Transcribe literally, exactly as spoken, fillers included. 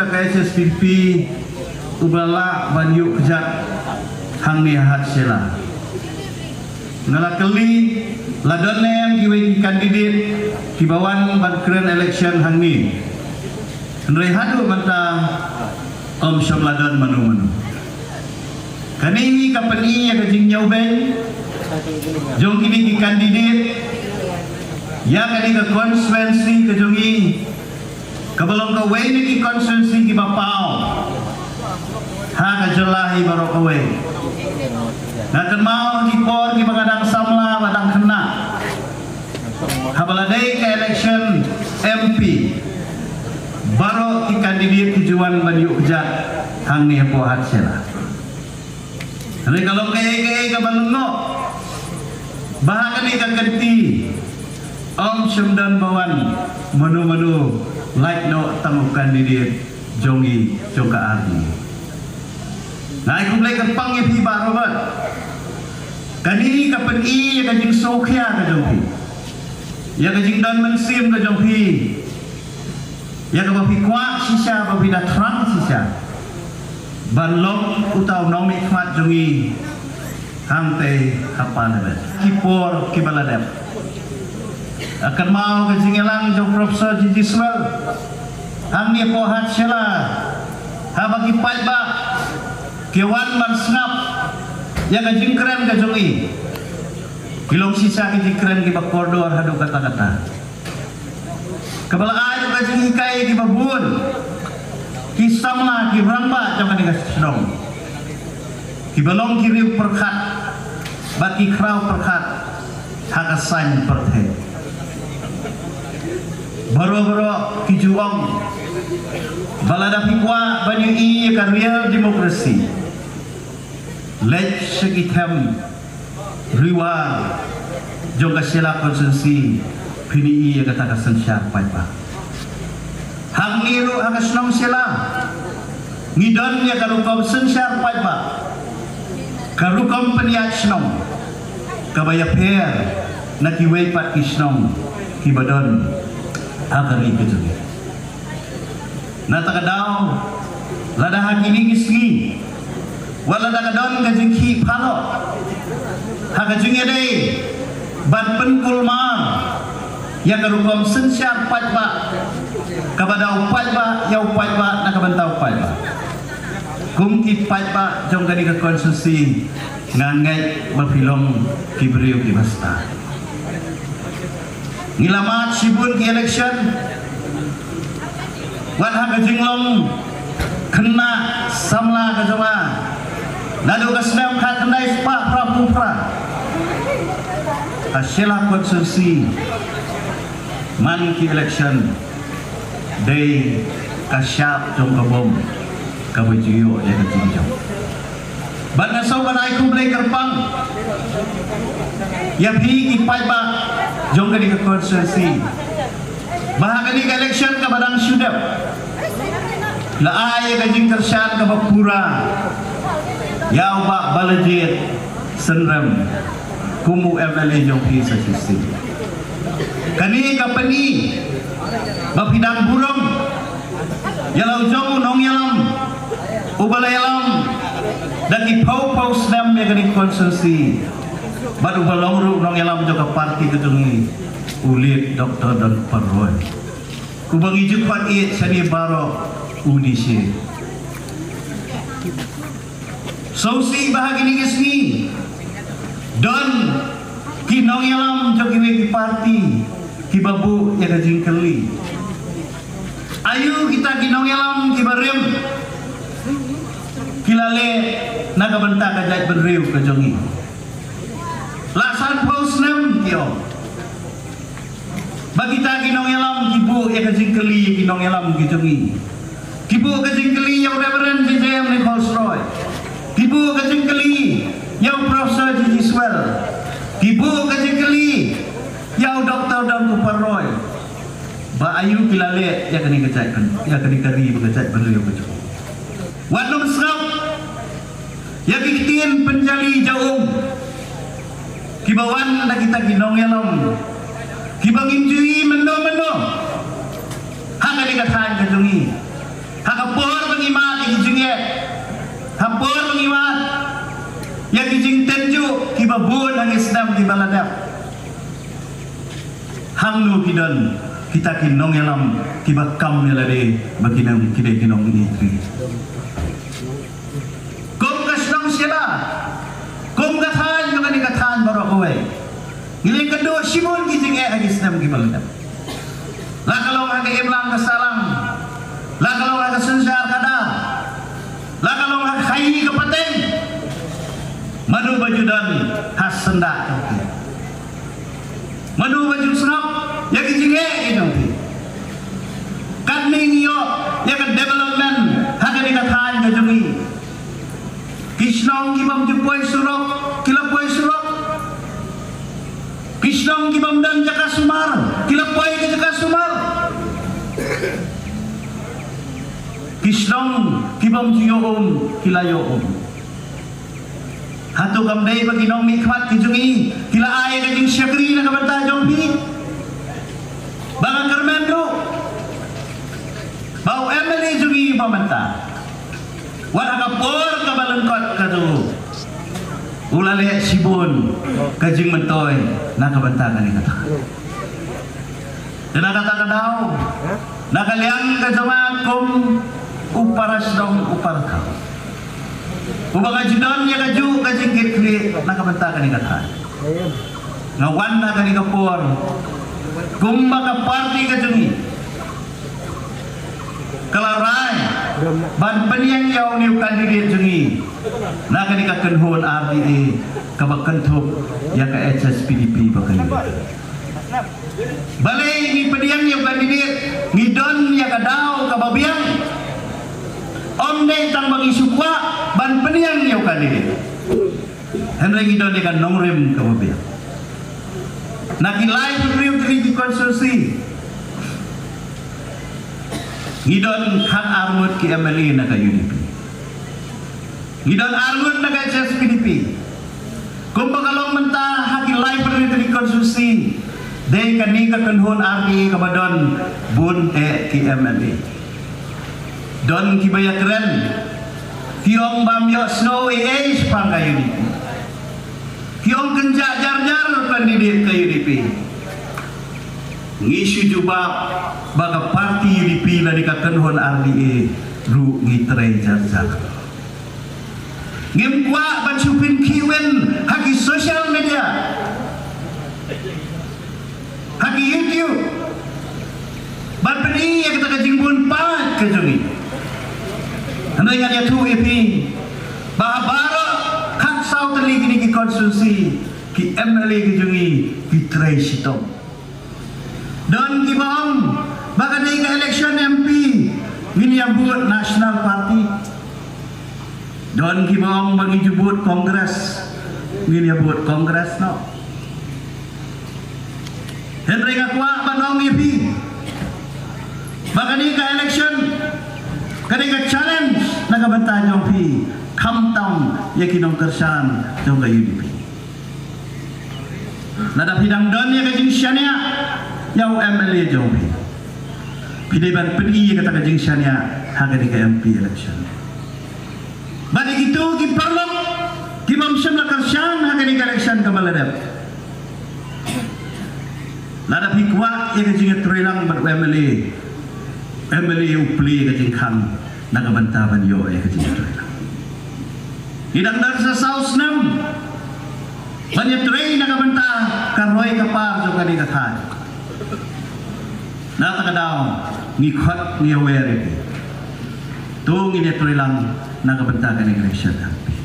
Ka H S P D P uba lah ban ïuh kjat hangne ha Hat Shella. Nga la kylli, la don ne em kiwei ki candidate kiba wan ban kren election hangne? Hynrei haduh mynta ym shym la don mano mano. Kane hi ka pyni ïa ka jingñiewbeiñ jong kine ki candidate ïa kane ka constituency ka jong i, kaba long kawei na ki constituency kiba paw ha ka jylla hi baroh kawei. Nga kynmaw ha ki por kiba nga dang samla ba dang khynnah, haba la dei ka election M P, baroh ki candidate ki ju wan ban ïuh kjat hangne hapoh Hat Shella. Hynrei ka long kaei kaei kaba lyngngoh ba ha kane ka kynti ym shym don ba wan mano mano, lait noh tang u candidate jong i jong ka army. Nga ai khublei kyrpang ïa phi Bah Robert. Kane ka pyni ïa ka jingsngewkhia ka jong phi, ïa ka jingdon mynsiem ka jong phi, ïa kaba phi kwah shisha, ba phi da thrang shisha ban long uta u nongmihkhmat jong i hangtei ha Parliament. Ki por kiba la dep, nga kynmaw ka jingïalang jong Professor G G Swell hangne hapoh Hat Shella, haba ki paidbah ki wan ban sngap ïa ka jingkren ka jong i. Ki long shisha ki jingkren kiba kordor haduh katta katta, kaba la ai ka jinghikai ïa kiba bun, ki samla, ki rangbah jong kane ka shnong, kiba long ki riew pyrkhat bad ki khraw pyrkhat ha ka saiñ pyrthei. Baroh baroh ki ju ong ba lada phi kwah ban ïohi ïa ka real democracy, leit sha ki them ri war jong ka Shella constituency, phin ïohi ïa kata ka synshar paidbah. Hangne ruh ha ka shnong Shella ngi don ïa ka rukom synshar paidbah, ka rukom pynïaid shnong, kaba ïapher na kiwei pat ki shnong kiba don ha ka ri ka jong ngi. Na kata ka daw, lada ha kine ki sngi, wat lada ka don ka jingkhih phalok ha ka jingïadei ban pynkulmar ïa ka rukom synshar paidbah, kaba da u paidbah ïa u paidbah na ka bynta u paidbah, kum ki paidbah jong kane ka constituency, nga ngeit ba phi long ki briew kiba stad. Ngi la mad shibun ki election, wat ha ka jinglong khynnah samla ka jong nga, naduh ka snem khatkhyndai spah phra phew phra, ha Shella constituency, man ki election dei ka shap jong ka bom kaba ju ïoh ïa ka jingjop. Bad nga sngewbha ban ai khublei kyrpang ïa phi ki paidbah jong kane ka constituency, ba ha kane ka election kaba dang shu dep, la ai ïa ka jingkyrshan kaba pura ïa u Bah Balajied Synrem kum u M L A jong phi sa shisien. Kane ka pyni ba phi dang burom ïa la u jong u nongïalam uba la ïalam da ki phew phew snem ïa kane ka constituency, bad uba long ruh u nongïalam jong ka party ka jong ngi, u Late Doctor Donkupar Roy, uba ngi ju khot ïa shane baroh u D C. Sngewsih ba ha kine ki sngi don ki nongïalam jong kiwei ki party kiba buh ïa ka jingkylli, aïu kita ki nongïalam kiba rim ki la leh na ka bynta ka jaitbynriew ka jong ngi? La san phew snem ki ong ba kita ki nongïalam ki buh ïa ka jingkylli ïa ki nongïalam ki jong ngi. Ki buh ka jingkylli ïa u Reverend J J M Nichols Roy. Ki buh ka jingkylli ïa u Professor G G Swell. Ki buh ka jingkylli ïa u Doctor Donkupar Roy, ba aïu ki la leh ïa kane ka jait, ïa kane ka ri bad ka jaitbynriew ka jong ngi. Wat nym sngap ïa ki ktien pynjali jaum kiba wan na kita ki nongïalam kiba ngim ju i mynno mynno ha kane ka thaiñ ka jong ngi, ha ka Ïa ki jingtynjuh kiba bun ha ki snem kiba la dep. Hangno ki don kita ki nongïalam kiba kam ïa lade ba ki nong, ki dei ki nongïalam. Kum ka shnong Shella, kum ka thaiñ, kum kane ka thaiñ baroh kawei, ngi la ïakynduh shibun ki jingeh ha ki snem kiba la dep. La ka long ha ka imlang ka sahlang, la ka long ha ka synshar ka dar, la ka long ha ka khaii ka pateng. Mano ba ju don ha syndah jong phi? Mano ba ju sngap ïa ki jingeh ki jong phi? Katne ngi ïoh ïa ka development ha kane ka thaiñ ka jong ngi. Ki shnong ki bym ju poi surok ki la poi surok. Ki shnong ki bym don jaka sumar ki la poi ka jaka sumar. Ki shnong ki bym ju ïoh um ki la ïoh um. Hato kam dei ba ki nongmihkhmat ki jong ngi ki la ai ka jingshakri na ka bynta jong phi? Ba nga kyrmen ruh ba u M L A jong ngi ba mynta, wat ha ka por kaba lyngkot ka jong u, u la leh shibun ka jingmyntoi na ka bynta kane ka thaiñ. Te na kata ka daw, na ka liang ka jong nga kum u para shnong u para thaw uba nga ju don ïa kajuh ka jingkitkhlieh na ka bynta kane ka thaiñ, nga wan ha kane ka por kumba ka party ka jong ngi ka la rai ban pynïeng ïa une u candidate jong ngi na kane ka kynhun R D A kaba kynthup ïa ka H S P D P ba kane. Balei ngi pynïeng ïa u candidate? Ngi don ïa ka daw kaba biang. Ym dei tang ba ngi shu kwah ban pynïeng ïa u candidate, hynrei ngi don ïa ka nongrim kaba biang. Na ki laiphew hynriew tylli ki constituency ngi don khatar ngut ki M L A na ka U D P. Ngi don ar ngut na ka H S P D P. Kumba ka long mynta ha ki laiphew hynriew tylli ki constituency, dei kane ka kynhun R D A kaba don bun eh ki M L A. Don kiba ïakren, ki ong bam ïohsngew ei ei shaphang ka U D P. Ki ong kynjah jar jar candidate ka U D P. Ngi shu jubab ba ka party U D P lane ka kynhun R D A ruh ngi trei jar jar. Ngim kwah ban shu pynkhih win ha ki social media, ha ki YouTube, ban pyni ïa kata ka jingbun paid ka jong ngi. Hynrei ngan ïathuh ïa phi ba ha baroh khatsaw tylli kine ki constituency, ki M L A ki jong ngi ki trei shitom. Don kiba ong ba ka dei ka election M P ngin ïa vote National Party. Don kiba ong ba ngin ïa vote Congress, ngin ïa vote Congress noh. Hynrei nga kwah ban ong ïa phi ba kane ka election ka dei ka challenge na ka bynta jong phi, khamtam ïa ki nongkyrshan jong ka U D P. Lada phi dang don ïa ka jingshaniah ïa u M L A jong phi, phi dei ban pyni ïa kata ka jingshaniah ha kane ka M P election. Bad ïa kito ki paralok ki bym shym la kyrshan ha kane ka election kaba la dep, lada phi kwah ïa ka jingïatreilang bad u M L A, M L A u plie ïa ka jingkhang na ka bynta ban ïoh ïa ka jingïatreilang. Ngi dang don sa saw snem ban ïatrei na ka bynta ka roi ka par jong kane ka thaiñ. Na kata ka daw ngi khot, ngi aware ïa phi. To ngin ïatreilang na ka bynta kane ka election M P.